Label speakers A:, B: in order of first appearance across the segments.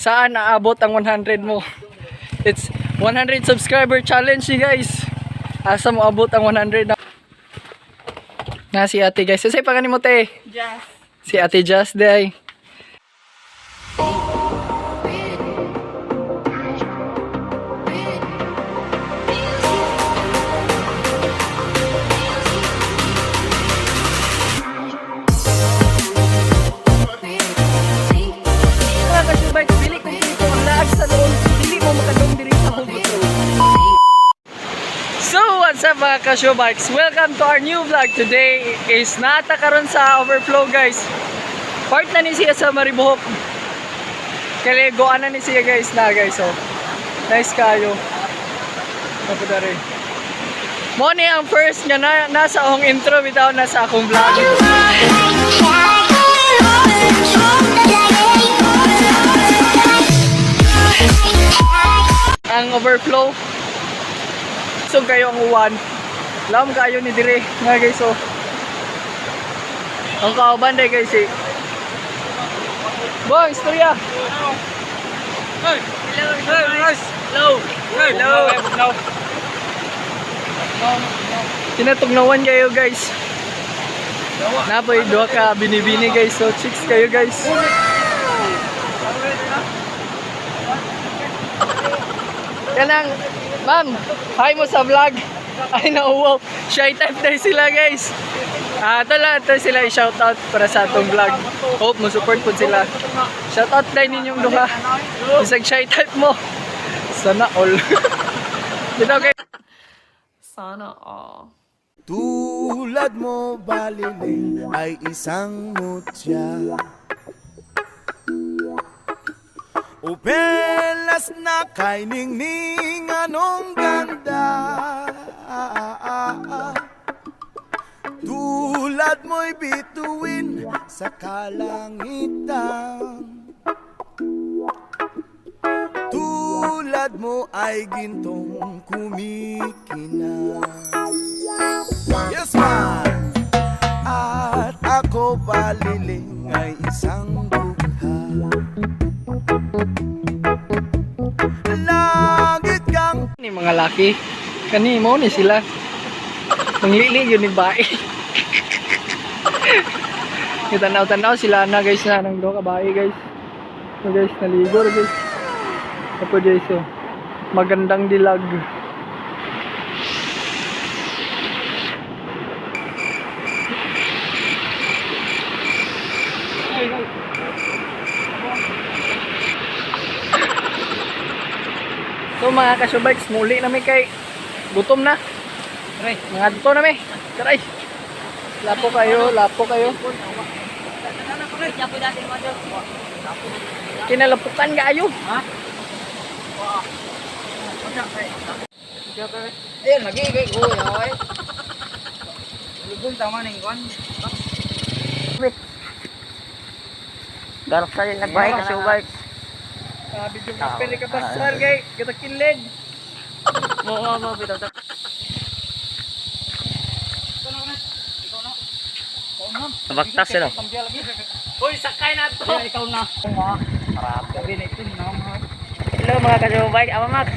A: Saan aabot ang 100 mo? It's 100 subscriber challenge ni guys. Asa mo abot ang 100 na? Na si ate, guys. Say pa mo, te.
B: Jazz.
A: Si Ate Jazz day. Mga kasubay, dili ko dito ang laag sa loob, dili mo makadong diri sa hugot road. So, what's up, mga ka-showbikes? Welcome to our new vlog. Today is nata karon sa overflow, guys. Part na ni siya sa Maribohok. Kaligoan na ni siya, guys, na guys. So, nice kayo. Kapadari. Mo ni ang first nga na, nasa akong intro bitaw na sa akong vlog. Ang overflow. So kayo ang uwan. Lam kayo ni dire nga guys, so. Ang kauban day guys eh. Bong, istorya.
B: Hello, guys. Hello. Hello. Hello.
A: Tinatugnawan kayo, guys. Napoy duha ka binibini, guys. So chicks kayo, guys. Kanang ma'am, hi mo sa vlog. Ay nauwaw. Shy type na sila, guys. Ah, tala ito sila i-shout out para sa atong vlog. Hope mo support po sila. Shout out dahil ninyong duha. Isang shy type mo. Sana all. Dito, okay.
B: Sana all.
C: Tulad mo baliling ay isang mutya. Upelas na kay ningning anong ganda. Tulad mo'y bituin sa kalangitan. Tulad mo ay gintong kumikinang. Yes, man! At ako baliling ay isang bukha. Langit kang
A: Ni mga laki. Kani mo ni sila. Manglili yun ni bae. Tanaw-tanaw sila na, guys, na nang do ka bae, guys. So guys, naligo ra, guys. Apo guys, so magandang dilag. So mga kasyobikes, muli na mi kay gutom na. Aray, mga dito na mi. Taray. Lapo kayo, lapo kayo. Kinalapukan kayo. Ha?
B: Ayun, lagi kay ko, oy. Lubong tama ning kwan.
D: Garok sa rin nagbike kasi bike.
A: Sabi yung kapel ka pasar kay kita kilid.
D: Mo mo mo bitaw. Nabaktas sila.
A: Hoy, sakay na to.
B: Ikaw na.
D: Hello mga kasubike, ama Max.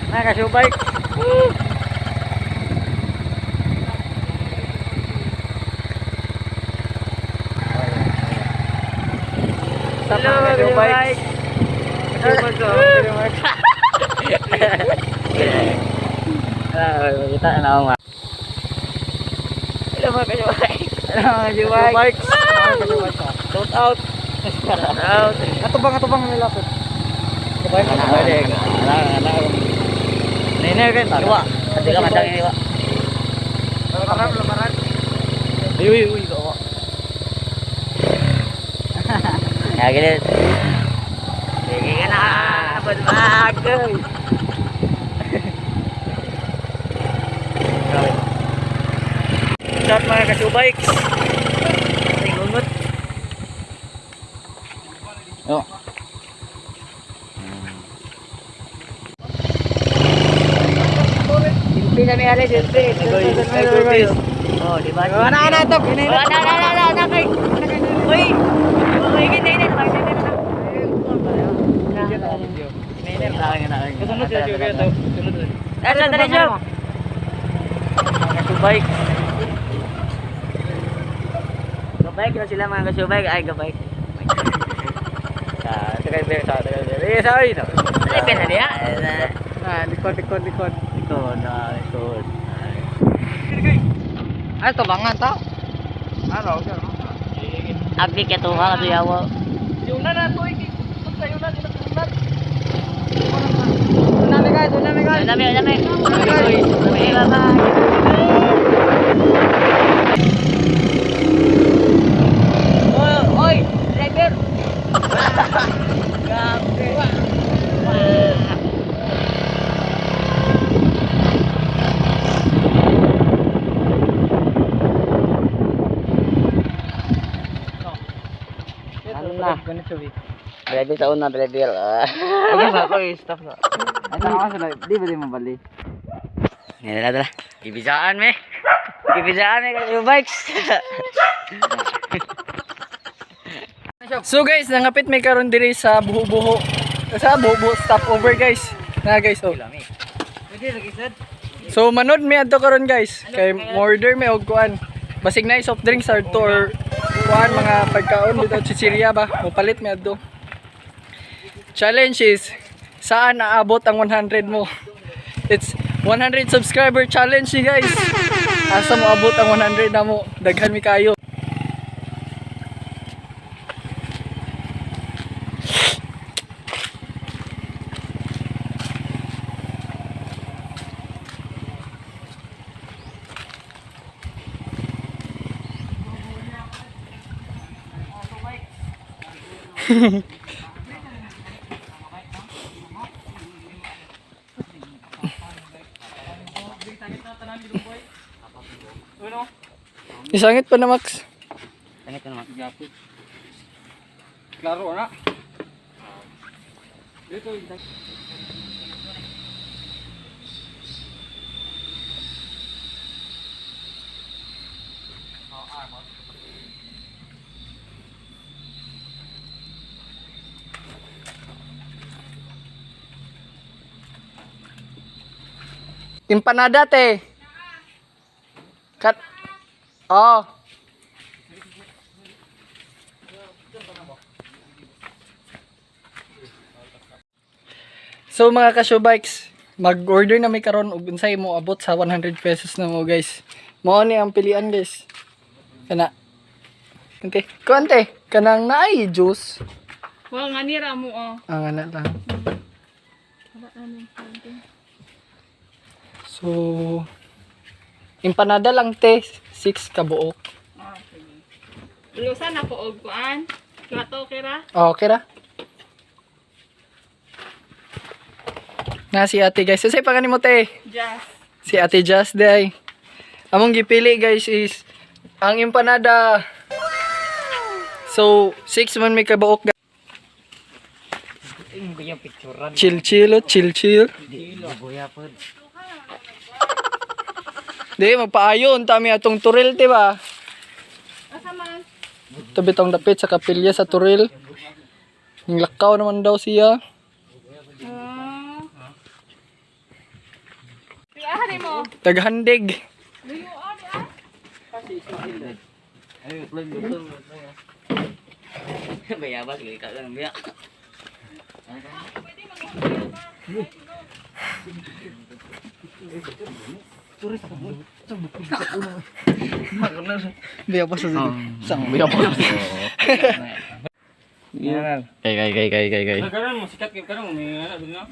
D: Mga kasubike. Woo! Hello mga kasubike. Kasubike. Ah, kita na ako nga. Hello mga kasubike. Hello mga kasubike.
A: Shout out.
D: Shout out.
A: Atubang nilapit.
D: Anak, anak, anak. Nene kan, iwa. Ati ka matang iwa. Uy, uy, uy, kok. Ya gini. Sige ka na, badbag.
A: Shout mga kasubikes.
D: Ay, gungot. Oh. Simpi na may ari, simpi. Oh, di ba?
B: Wala na to.
D: Wala na, na, na, na, kay. Uy, uy, gini, gini, gini, gini.
B: Video ta, video.
D: Kasunod
B: sila, Joe, to. Sunod.
D: Asa dali siya. Mga kasubike. Gabike na sila mga kasubike. Ay, gabike.
B: Ah, sakay ber sa sakay ber. Eh, sorry no.
D: Ay, pena niya.
B: Ah, likod, likod, likod.
D: Likod, ah, likod.
B: Ay, tubangan ta. Ano, okay.
D: Abi kay tuha ka tuyawa.
A: Yung na na to, tayo na, na.
B: Unami guys, unami guys.
D: Dami, dami. Dami, bye-bye. Oy, oy, driver. Grabe. Ano na? Driver sa una, driver.
B: Okay, sa ako stop sa. Ay, tama sa di ba di mabali?
D: Dala, dala. Ibisaan me. Ibisaan me kasi bikes.
A: So guys, nangapit may karon diri sa buho-buho. Sa buho-buho stopover, guys. Na guys, oh. So manod mi adto karon, guys. Kay order mi og kuan. Basig na soft drinks or to or kuan mga pagkaon dito chichirya ba. Mopalit mi adto. Challenge is saan aabot ang 100 mo. It's 100 subscriber challenge ni guys. Asa mo abot ang 100 na mo? Daghan mi kayo. Isangit pa na, Max.
D: Langit ka naman.
B: Klaro na.
A: Empanada, te. Kat. Oh. So mga kasyo bikes, mag-order na may karon og unsay mo abot sa 100 pesos na mo, guys. Mao ni ang pilian, guys. Kana. Ante, kuante kanang naay juice.
E: Well, nga nira mo, oh.
A: Ang ana lang. So empanada lang, te, 6 ka buok.
E: Ah, sige. Ilusan ako og kuan. Plato kira.
A: Okay ra. Na si ate, guys. Say pa mo, te.
E: Just.
A: Si Ate Jazz day. Among gipili, guys, is ang empanada. So, 6 man may kabuok, guys. Chill chill oh, chill chill. Di magpaayon tami atong turil, di ba?
E: Asa man?
A: Tabi tong dapit sa kapilya sa turil. Yung lakaw naman daw siya.
E: Ah. Ari mo.
A: Taghandig.
E: Luyo ari ah.
D: Bayabas, ka lang biya.
A: Biya pa sa sang.
D: Biya pa. Kay kay kay kay kay kay.
B: Karon mo sikat kay karon may ana dun na.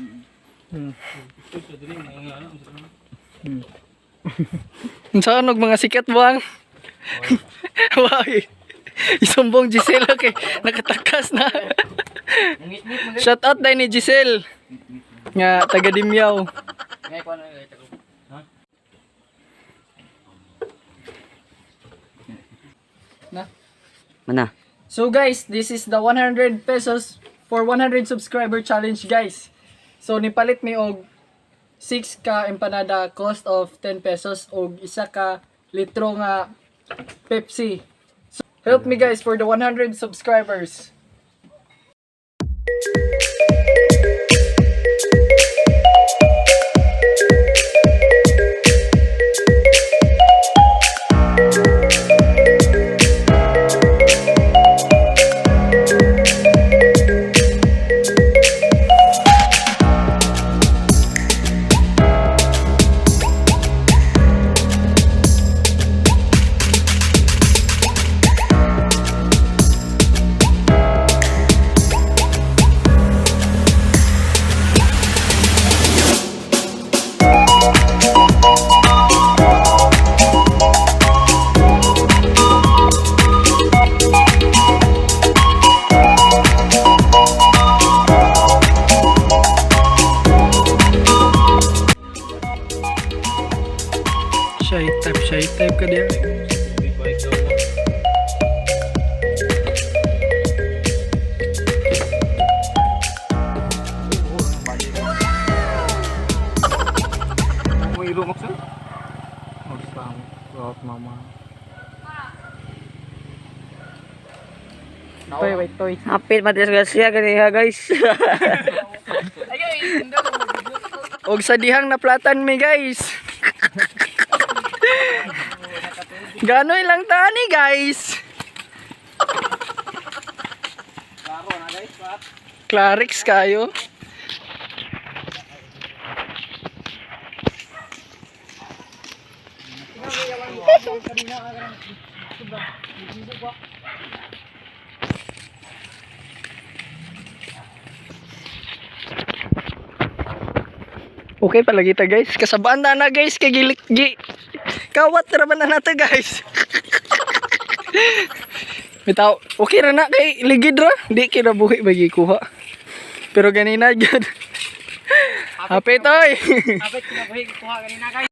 A: Unsa og mga sikat buang? Wow. Isumbong Giselle, okay. Nakatakas na. Shout out dai ni Giselle. Nga taga Dimyaw. Na.
D: Mana?
A: So guys, this is the 100 pesos for 100 subscriber challenge, guys. So nipalit mi og 6 ka empanada cost of 10 pesos og isa ka litro nga Pepsi. So, help me guys for the 100 subscribers. Type siya, type ka diya.
B: May rumok sir.
A: Mama.
D: Toy, wait, toy. Hapit madisgrasya ganiha, guys.
A: Og sa dihang naplatan mi, guys. Ganoy lang tani, guys. Clarix kayo. Okay pala kita, guys. Kasabaan na na, guys, kay gilik gi. Kawat ra ba na nato, guys. Bitaw, okay ra na kay ligid ra. Di kay nabuhi ba gikuha. Pero ganina gyud. Hapit oy.
B: Hapit kinabuhi kuha ganina, guys.